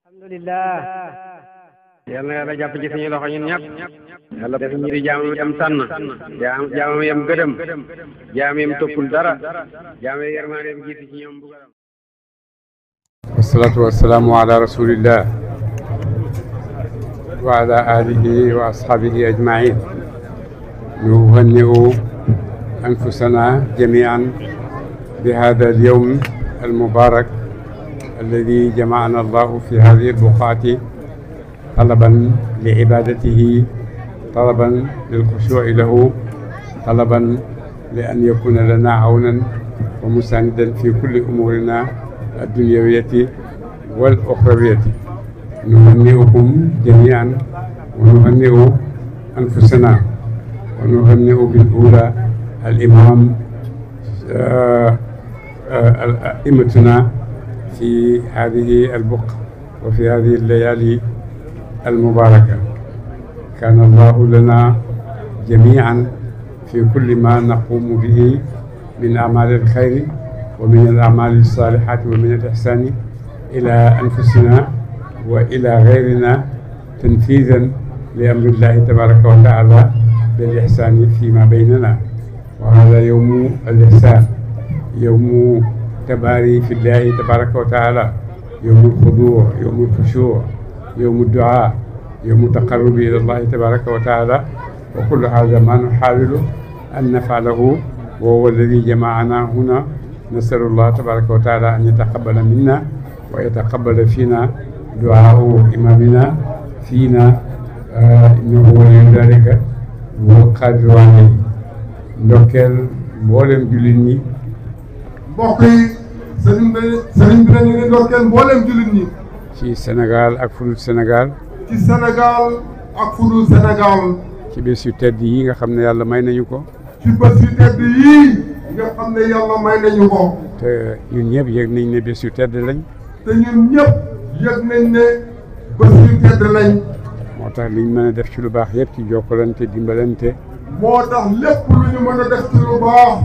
alhamdulillah yal na yàlla jàpp ci suñu loxo ñun ñëpp yàlla def ñu di jaamam yam tànn jaamam yam gëdëm jaam yam toppul dara jaam yam yërmande yam jiitu ci ñoom bugaram wasalaatu wasalaamu ala rasulillah wa ala alihi wa ashabihi ajmain nuhanni'u anfusana jamian bi hada alyawm almubarak الذي جمعنا الله في هذه البقعة طلبا لعبادته طلبا للخشوع له طلبا لأن يكون لنا عونا ومساندا في كل أمورنا الدنيوية والأخروية نهنئكم جميعا ونهنئ أنفسنا ونهنئ بالأولى الإمام أئمتنا في هذه البقعة وفي هذه الليالي المباركة كان الله لنا جميعا في كل ما نقوم به من أعمال الخير ومن الأعمال الصالحات ومن الإحسان إلى أنفسنا وإلى غيرنا تنفيذا لأمر الله تبارك وتعالى بالإحسان فيما بيننا وهذا يوم الإحسان يوم تباري في الله تبارك وتعالى يوم الخضوع يوم الخشوع يوم الدعاء يوم التقرب إلى الله تبارك وتعالى وكل هذا ما نحاول أن نفعله وهو الذي جمعنا هنا نسأل الله تبارك وتعالى أن يتقبل منا ويتقبل فينا دعاء إمامنا فينا إنه ولي ذلك والقادر عليه ndokkeel mboolem jullit ñi mbokk yi sëriñ bi nañu ngi ndokkeel mboolem jullit ñi ci Sénégal ak fudul Sénégal ci Sénégal ak fudul Sénégal ci bés yu tedd yi nga xam ne yàlla may nañu ko ci bés yu tedd yii nga xam ne yàlla may nañu ko te ñun ñëpp yëg nañ ne bés yu tedd lañ te ñun ñëpp yëg nañ ne bés yu tedd lañ moo tax liñ mën a def ci lu baax yëpp ci jokkalante dimbalante moo tax lépp lu ñu mën a def ci lu baax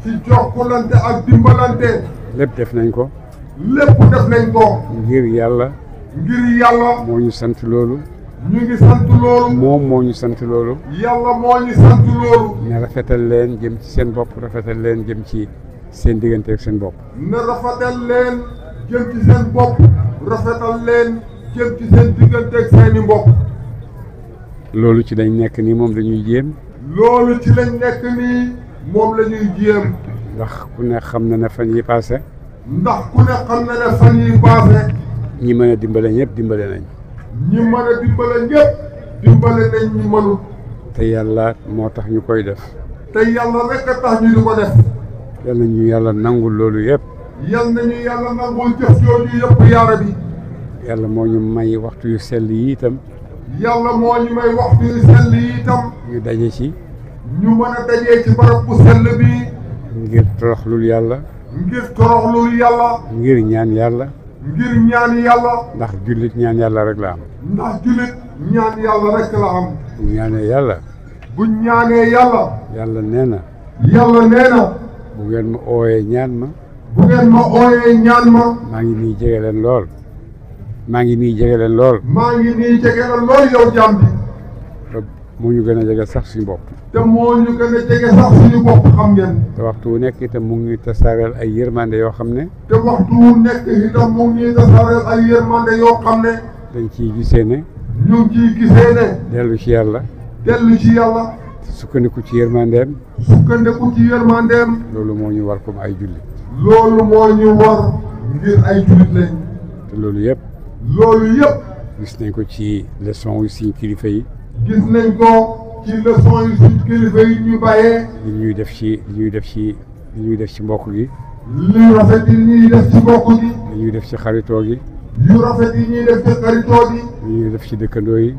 ci jokkalante ak dimbalante lépp def nañ ko lépp def nañ ko ngir yàlla moo ñu sant loolu ñu ngi sant loolu moom moo ñu sant loolu yàlla moo ñu sant loolu ne rafetal leen jëm ci seen bopp rafetal leen jëm ci seen diggante ak seen bopp ne rafetal leen jëm ci seen bopp rafetal leen jëm ci seen diggante ak seeni mbokk loolu ci lañ nekk nii moom dañuy jéem loolu ci lañ nekk nii moom la ñuy jéem ndax ku ne xam na ne fan yi paase ndax ku ne xam na ne fan yi paase ñi mën a dimbale ñëpp dimbale nañ ñi mën a dimbale ñëpp dimbale nañ ñi mënul te yàlla moo tax ñu koy def te yàlla rek a tax ñu di ko def yal na ñu yàlla nangul loolu yëpp yal nañu yàlla nangul jëf yooyu yëpp yaara bi yàlla moo ñu may waxtu yu sell yi itam yàlla moo ñu may waxtu yu sell yi itam ñu daje ci ñu mën a dajee ci barab bu sell bi ngir toroxlul yàlla ngir ñaan yàlla ndax jullit ñaan yàlla rek la am ndax jullit ñaan yàlla rek la am bu ñaanee yàlla yàlla nee na bu ngeen ma ooyee ñaan ma maa ngi nii jege leen lool yow jaam bi moo ñu gën a jege sax suñu bopp te moo ñu gën a jege sax suñu bopp xam ngeen te waxtu wu nekk itam mu ngi tasaareel ay yërmande yoo xam ne dañ ciy gisee ne dellu ci yàlla sukkandiku ci yërmandeem loolu moo ñu war comme ay jullit lañ te loolu yëpp gis nañ ko ci leçon yu suñu kilifa yi gis nañ ko ci leçon yu suñu kilifa yi ñu bàyyee li ñuy def ci mbokk gi li rafet yi ñuy def ci mbokk gi li ñuy def ci xaritoo gi yu rafet yi ñuy def ci xaritoo gi li ñuy def ci dëkkandoo yi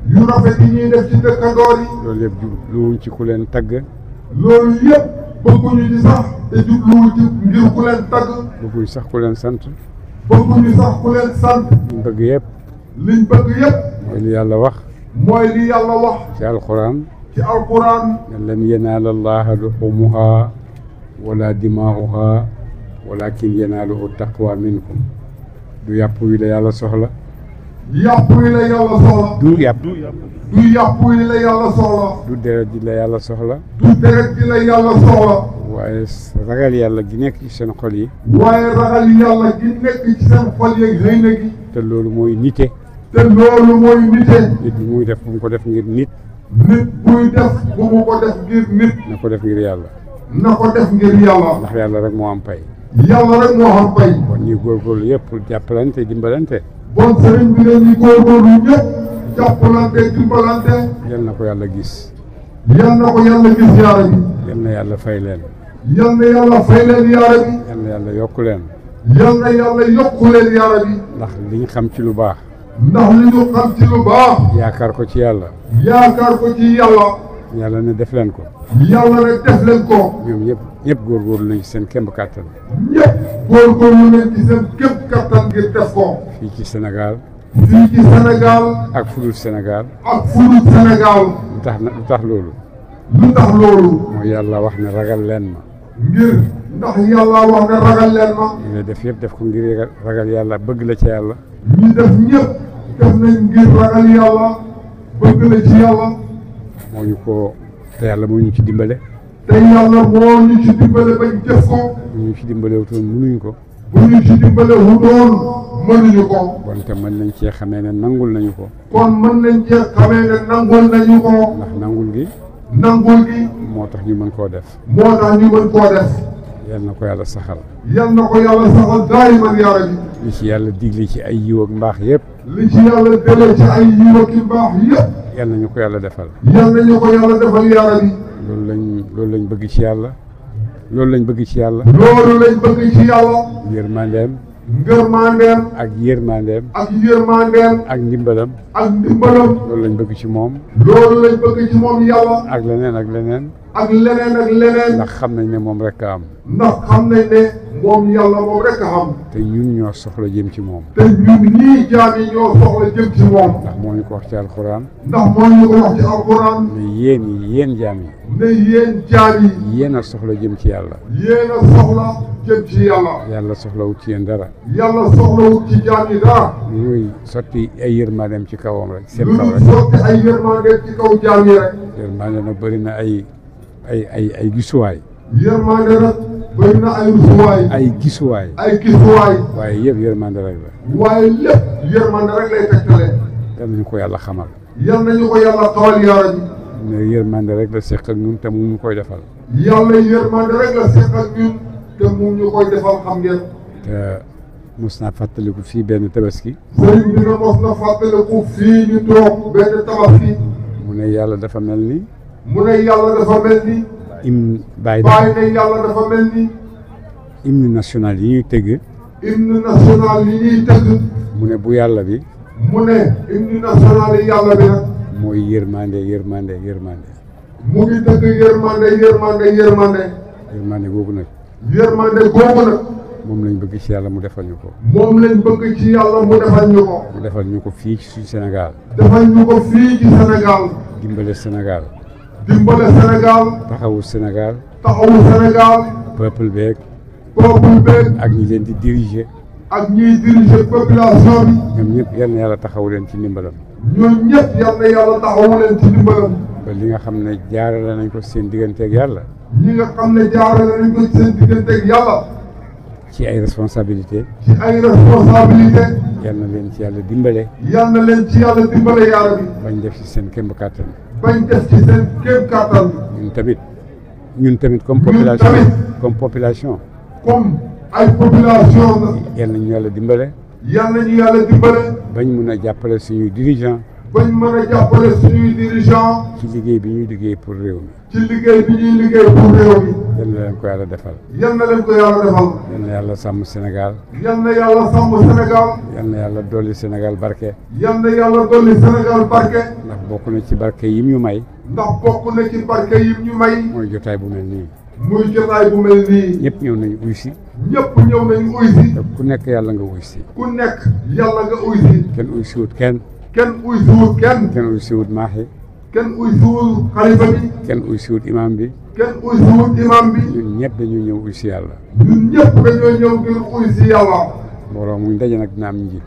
yu rafet yi ñuy def ci dëkkandoo yi loolu yëpp jubluwuñ ci ku leen tagg loolu yëpp bëgguñu ci sax te jubluwuñ ci ngir ku leen tagg bëgguñ sax ku leen sant bëgguñu sax ku leen sant liñ bëgg yëpp mooy li yàlla wax ci alquran lan yanaala allaha luhumuha wala dimaa'uha walakin yanaaluhu taqwa minkum du yàpp wi la yàlla soxla yàpp wi la yàlla soxla. du yàpp. du yàpp wi la yàlla soxla. du deret ji la yàlla soxla. du deret ji la yàlla soxla. waaye ragal yàlla gi nekk ci seen xol yi. waaye ragal yàlla gi nekk ci seen xol yeeg xëy na gi. te loolu mooy nite. te loolu mooy nite. nit bi muy def bu mu ko def ngir nit. nit buy def bu mu ko def ngir nit. na ko def ngir yàlla. na ko def ngir yàlla. ndax yàlla rek moo am pay. yàlla rek moo xam pay. kon ñuy góorgóorlu yëpp pour jàppalante dimbalante. bon sëriñ bi dañuy góorgóorlu ñëpp jàppalante dimbalante. yal na ko yàlla gis. yal na ko yàlla gis yaara bi. yal na yàlla fay leen. yal na yàlla fay leen yaara bi. yal na yàlla yokk leen. yal na yàlla yokku leen yaara bi. ndax li ñu xam ci lu baax. ndax li ñu xam ci lu baax. yaakaar ko ci yàlla. yaakaar ko ci yàlla. yàlla ne def leen ko. yàlla rek def leen ko. ñoom ñëpp góorgóorlu nañ ci seen kéem kàttan. ñëpp góorgóorlu nañ ci seen kéem kàttan ngir def ko. fii ci Sénégal. fii ci Sénégal. ak fudul Sénégal. ak fudul Sénégal. lu tax loolu. lu tax loolu. mooy yàlla wax ne ragal leen ma. ngir ndax yàlla wax ne ragal leen ma. ñu ne def yëpp def ko ngir ragal yàlla bëgg la ci yàlla. ñu def ñëpp def nañ ngir ragal yàlla bëgg la ci yàlla. moo ñu ko te yàlla moo ñu ci dimbale. te yàlla moo ñu ci dimbale bañ def ko. bu ñu ci dimbale wutoon mënuñ ko. bu ñu ci dimbale wutoon mënuñu ko. bon te mën nañ cee xamee ne nangul nañu ko. kon mën nañ cee xamee ne nangul nañu ko. ndax nangul gi. nangul gi. moo tax ñu mën koo def. moo tax ñu mën koo def. yal na ko yàlla saxal. yal na ko yàlla saxal daayiman yaa rabbi. li ci yàlla digle ci ay yiw ak mbaax yëpp. li ci yàlla dele ci ay yiw ak mbaax yëpp. yal nañu ko yàlla defal. yal nañu ko yàlla defal yaa rabbi. loolu lañ bëgg ci yàlla. loolu lañ bëgg ci yàlla. loolu lañ bëgg ci yàlla. yërmandeem. ngërmandeem. ak yërmandeem. ak yërmandeem. ak ndimbalam. ak ndimbalam. loolu lañ bëgg ci moom. loolu lañ bëgg ci moom yàlla. ak leneen ak leneen. ak leneen ak leneen. ndax xam nañ ne moom rek a am. ndax xam nañ ne moom yàlla moom rek a xam. te ñun ñoo soxla jëm ci moom. te ñun ñii jaam yi ñoo soxla jëm ci moom. ndax moo ñu ko wax ci alxuraan. ndax moo ñu ko wax ci alxuraan. ne yéen jaam yi. ne yéen jaam yi. yéen a soxla jëm ci yàlla. yéen a soxla jëm ci yàlla. yàlla soxla wut ci yéen dara. yàlla soxla wut ci jaam yi dara. lu muy sotti ay yërmandeem ci kawam rek. seen lu kaw muy rek sotti ay yërmandeem ci kaw jaam yi rek. yërmande nag bëri na ay gisuwaay. yërmande nag bëri na ay rusuwaay. ay gisuwaay. ay gisuwaay. waaye yëpp yërmande rek la. waaye lépp yërmande rek lay tegtale. yal nañu ko yàlla xamal. yal nañu ko yàlla xamal yaa rabbi. ne yërmande rek la seq ak ñun te mu ñu koy defal. yàlla yërmande rek la seq ak ñun te mu ñu koy defal xam ngeen. te mos naa fàttaliku fii benn tabaski. sëriñ bi nga mos na fàttaliku fii ñu toog benn tabaski. mu ne yàlla dafa mel ni. mu ne yàlla dafa mel ni. bàyyi ne yàlla dafa mel ni. hymne national yi ñuy tëgg. hymne national yi ñuy tëgg. mu ne bu yàlla bi. mu ne hymne national yi yàlla bi nag. mooy yërmande. mu ngi tëgg yërmande. yërmande googu nag. yërmande googu nag. moom lañ bëgg ci yàlla mu defal ñu ko. moom lañ bëgg ci yàlla mu defal ñu ko. mu defal ñu ko fii ci suñu Sénégal. defal ñu ko fii ci Sénégal. dimbale Sénégal. dimbale Sénégal. taxawu Sénégal. taxawu Sénégal. peuple beeg. ak ñi leen di diriger. ak ñiy diriger population bi. ñoom ñëpp yal na yàlla taxawu leen ci ndimbalam. ñoom ñëpp yal na yàlla taxawu leen ci ndimbalam. ba li nga xam ne jaarale nañ ko seen digganteeg yàlla. ñi nga xam ne jaarale nañ ko seen digganteeg yàlla. ci ay responsabilité. yal na leen ci yàlla dimbale. yal na leen ci yàlla dimbale yàlla bi. bañ def ci seen kéem kàttan. bañ def ci seen kéem kàttan. ñun tamit comme population. comme ay population la. yal nañu yàlla dimbale. yal nañu yàlla dimbale. bañ mun a jàppale suñuy dirigeant. bañ mën a jàppale suñuy dirigeant. ci liggéey bi ñuy liggéey pour réew mi. ci liggéey bi ñuy liggéey pour réew mi. yal na leen ko yàlla defal. yal na leen ko yàlla defal. yal na yàlla sàmm Sénégal. yal na yàlla sàmm Sénégal. yal na yàlla dolli Sénégal barke. yal na yàlla dolli Sénégal barke. ndax bokk na ci barke yim ñu may. mooy jotaay bu mel nii. muy jotaay bu mel nii. ñëpp ñëw nañu uy si. ñëpp ñëw nañu uy si. te ku nekk yàlla nga uy si. ku nekk yàlla nga uy si. kenn uy si wut kenn. kenn uy si wut kenn. kenn uy si wut maaxi. kenn uy si wut xalifa bi. kenn uy si wut imam bi. kenn uy si wut imam bi. ñun ñëpp dañu ñëw uy si yàlla. ñun ñëpp dañoo ñëw ngir uy si yàlla. mbooloo muñ daje nag dina am njiit.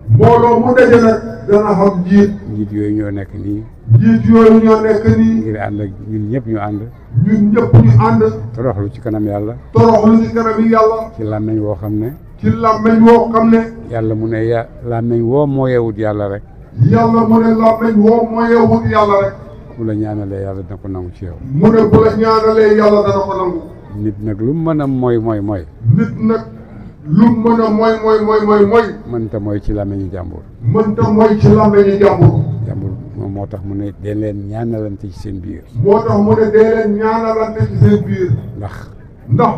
mbooloo mu daje nag dana xam njiit. njiit yooyu ñoo nekk nii. njiit yooyu ñoo nekk nii. ngir ànd ak ñun ñëpp ñu ànd. ñun ñëpp ñu ànd. toroxlu ci kanam yàlla. toroxlu ci kanam yàlla. ci làmmeñ woo xam ne. ci làmmeñ woo xam ne. yàlla mu ne làmmeñ woo moo yeewut yàlla rek. yàlla mu ne làmmeñ woo moo yeewut yàlla rek. bu la ñaanalee yàlla dina ko nangu ci yow. mu ne bu la ñaanalee yàlla dana ko nangu. nit nag lu mu mën a mooy. nit nag lu mu mën a mooy. mënta mooy ci làmmeñu jàmbur. mënta mooy ci làmmeñu jàmbur. jàmbur moom moo tax mu ne dee leen ñaanalante ci seen biir. moo tax mu ne dee leen ñaanalante ci seen biir. ndax.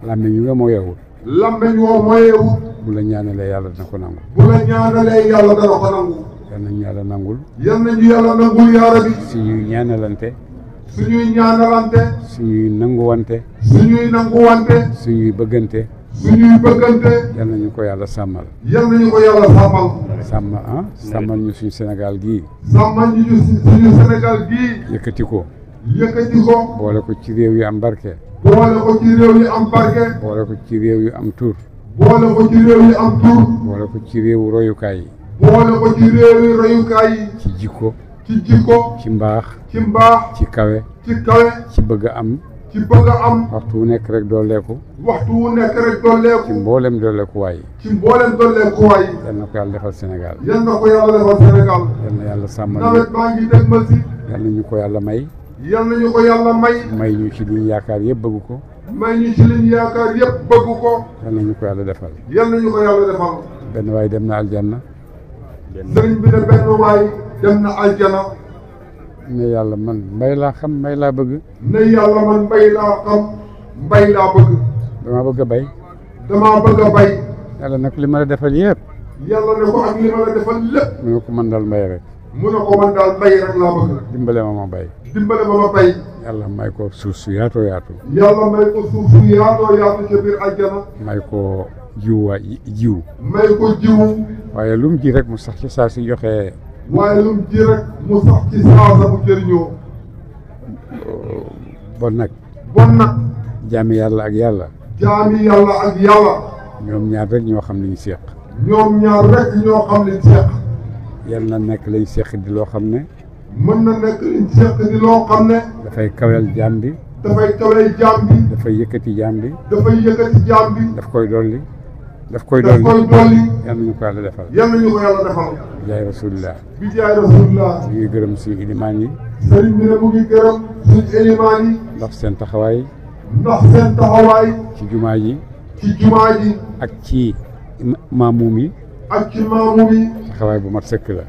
làmmeñ wi moo yeewut. làmmeñ woo moo yeewut. bu la ñaanalee yàlla dina ko nangu. bu la ñaanalee yàlla dana ko nangu. yal nañu yàlla nangul. yal nañu yàlla nangul yaa rabbi. suñuy ñaanalante. suñuy ñaanalante. suñuy nanguwante. suñuy nanguwante. suñuy bëggante. suñuy bëggante. yal nañu ko yàlla sàmmal. yal nañu ko yàlla sàmmal. sàmmal ñu suñu Sénégal gii. sàmmal ñu suñu Sénégal gii. yëkkati ko. boole ko ci réew yu am barke. boole ko ci réew yu am barke. boole ko ci réew yu am tur. boole ko ci réew yu am tur. boole ko ci réewu royukaay yi. boole ko ci réew yu royukaay yi. ci jikko. ci mbaax. ci kawe. ci bëgg a am. waxtu wu nekk rek dooleeku. ci mboolem dooleekuwaay. yal na ko yàlla defal Sénégal. yal na yàlla sàmmal ñu. nawet baa ngi dégmal si. yal na ñu ko yàlla may. may ñu ci liñ yaakaar yëpp bëgg ko. may ñu ci liñ yaakaar yëpp bëgg ko. yal na ñu ko yàlla defal. benn waay dem na aljanna. sëriñ bi ne benn waay dem na aljana. ne yàlla man mbay laa xam mbay laa bëgg. ne yàlla man mbay laa xam mbay laa bëgg. damaa bëgg a bay. yàlla nag li ma la defal yëpp. yàlla ne ko ak li ma la defal lépp. mu ne ko man daal mbay rek. mu ne ko man daal mbay rek laa bëgg. dimbale ma ma bay. yàlla may ko suuf su yaatoo yaatu. yàlla may ko suuf su yaatoo yaatu ca biir aljana. may ko jiw. may ko jiwu. waaye lu mu ji rek mu sax ci saa si joxe. waaye lu mu ji rek mu sax ci saa sa bu jëriñoo. bon nag. jaami yàlla ak yàlla. ñoom ñaar rek ñoo xam li ñu seq. yal na nekk lañ seq di loo xam ne. mën na nekk lañ seq di loo xam ne. dafay kawel jaam bi. dafay yëkkati jaam bi. daf koy dolli. yal nañu ko yàlla defal. bi jaay rasulillah. ñu ngi gërëm suñu ilimaan yi. sëriñ bi ne mu ngi gërëm suñu ilimaan yi. ndax seen taxawaay. ci jumaa ji. ak ci maamuum yi. taxawaay bu mat sëkk la.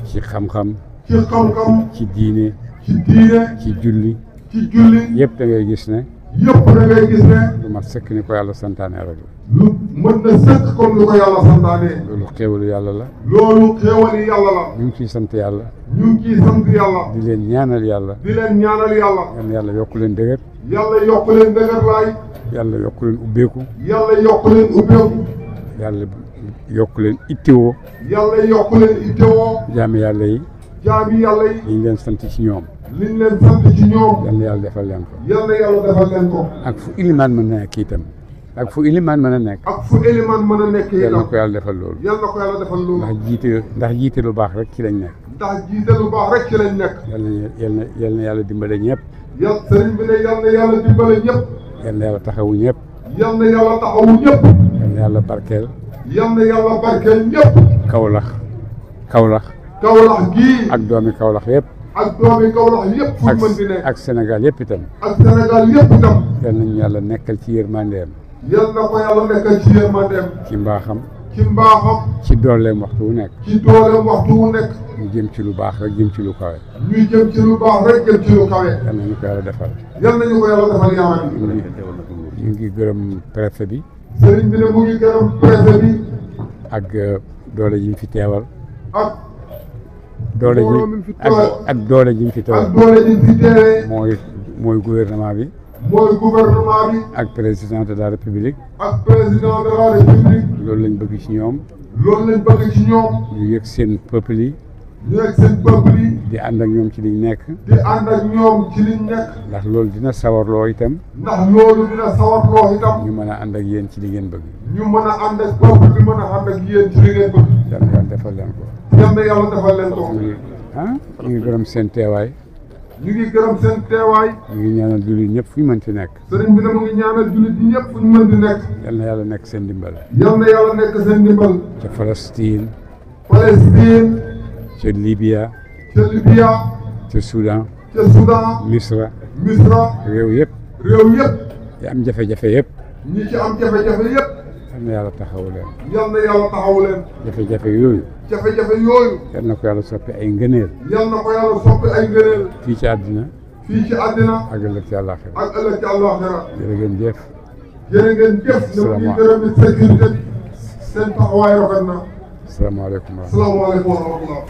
ci xam-xam. ci diine. ci julli. yëpp da ngay gis ne. lu mat sëkk ni ko yàlla santaane rek la. lu mën na sëkk comme ni ko yàlla santaane. loolu xéewalu yàlla la. ñu ngi ciy sant yàlla. di leen ñaanal yàlla. yàlla yokk leen dëgër. yàlla yokk leen ubbeeku. yàlla yokk leen ittewoo. jaami yàlla yi. liñ leen sant ci ñoom. yal na yàlla defal leen ko. ak fu ilimaan mën a nekk itam. yal na ko yàlla defal loolu. ndax jiite lu baax rek ci lañ nekk. yal na yàlla dimbale ñëpp. sëriñ bi ne yal na yàlla dimbale ñëpp. yal na yàlla taxawu ñëpp. yal na yàlla barkeel. ñëpp. Kawlax gii. ak doomi Kawlax yëpp. fu mu mën di nekk. ak Sénégal yëpp itam. yal nañu yàlla nekkal ci yërmandeem. yal na ko yàlla nekkal ci yërmandeem. ci mbaaxam. ci dooleem waxtu wu nekk. ñu jëm ci lu baax rek jëm ci lu kawe. yal nañu ko yàlla defal. yaa ñu ngi gërëm préfet bi. sëriñ bi ne mu ngi gërëm préfet bi. ak doole ji ñu fi teewal. ak doole ji ñu fi teewee. mooy gouvernement bi. ak président de la république. loolu lañ bëgg ci ñoom. ñu yëg seen peuple yi. ñu nekk seen peuple yi. di ànd ak ñoom ci liñ nekk. di ànd ak ñoom ci liñ nekk. ndax loolu dina sawarloo itam. ndax loolu dina sawarloo itam. ñu mën a ànd ak yéen ci li ngeen bëgg. ñu mën a ànd ak peuple bi mën a ànd ak yéen ci li ngeen bëgg. yal na yàlla defal leen ko. yal na yàlla defal leen ko. ñu ngi gërëm seen teewaay. ñu ngi gërëm seen teewaay. ñu ngi ñaanal jullit ñëpp fu ñu mën ci nekk. sëriñ bi ne mu ngi ñaanal jullit yi ñëpp fu ñu mën di nekk. yal na yàlla nekk seen ndimbal. yal na yàlla nekk seen ndimbal. ca Palestine. Palestine. ca Libya. ca Libya. ca Soudan. ca Soudan. Misra. réew yëpp. réew yëpp. yi am jafe-jafe yëpp. ñi ci am jafe-jafe yëpp. yal na yàlla taxawu leen. yal na yàlla taxawu leen. jafe-jafe yooyu. jafe-jafe yooyu. yal na ko yàlla soppi ay ngëneel. yal na ko yàlla soppi ay ngëneel. fii ci àddina. fii ci àddina. ak ëllëg ci àllaaxira. ak ëllëg ci àllaaxira. jërë ngeen jëf. jërë ngeen jëf. salaamaaleykum ñu ngi gërëm sécurité bi. seen taxawaay rafet na. salaamaaleykum. salaamaaleykum wa rahmatulah.